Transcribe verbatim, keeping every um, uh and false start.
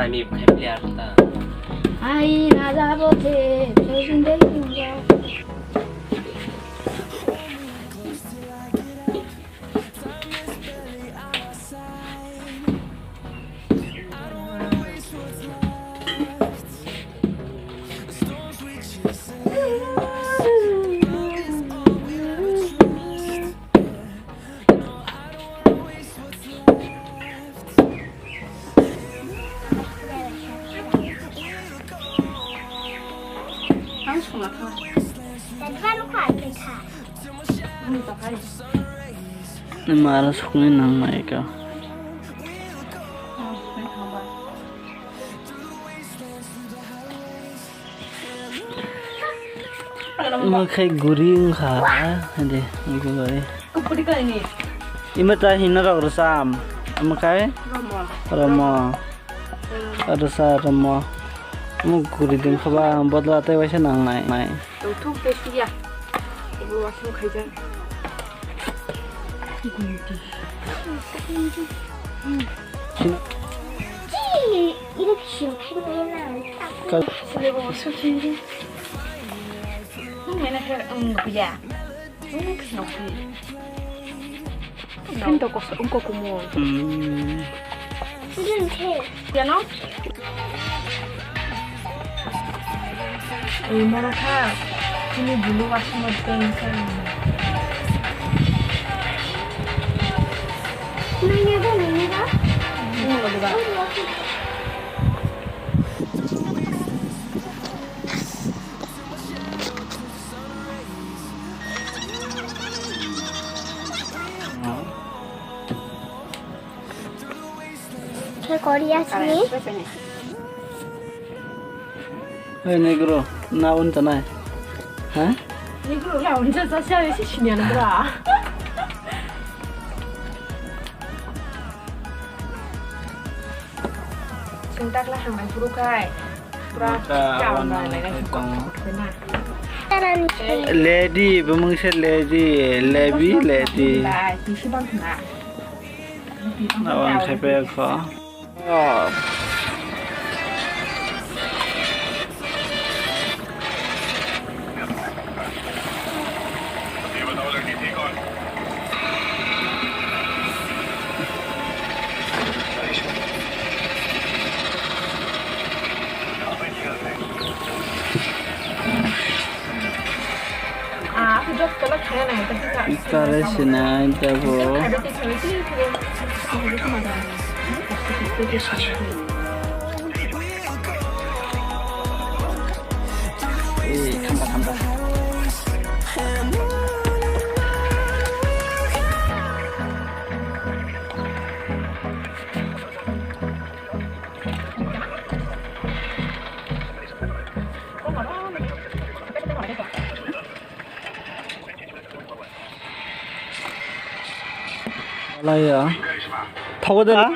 Ami khai player ta. Ai, raja bo the, chojin dei yungwa. Mara sukni nang mai ka. Makhai guri wngkha, hadi, guri. Ima ta hina rok rwcham. Makhai? Romo. Romo. Rwsa romo. Omo guri din khaba bodla tei waisa nang nai. Tongthok tei phiya. Obo wasung khaijak. Chi, ina kisi kisi na. Ka- Sule bo su kiri. Nung mena khe ang kuya. Nung kisi nok kiri. Sini toko, engko kumo. Hmm. Piano? Ei, moro kha. Sini bulu wasung machine sa. Nanya ba, nanya ba? Nanya ba? Khe Korea sini. Hey, negro, na unta nai. Ha? Negro la unta sa sa si sinya na bra. Sing takla hambai phuru khai. Pura mata down awan na nang lai khai tongo. Lady, bumung se lady, lady, lady. Awan khai pe kho. Kare sinai tebo. Eh, khampa, khampa. Alaya. Thogo de na?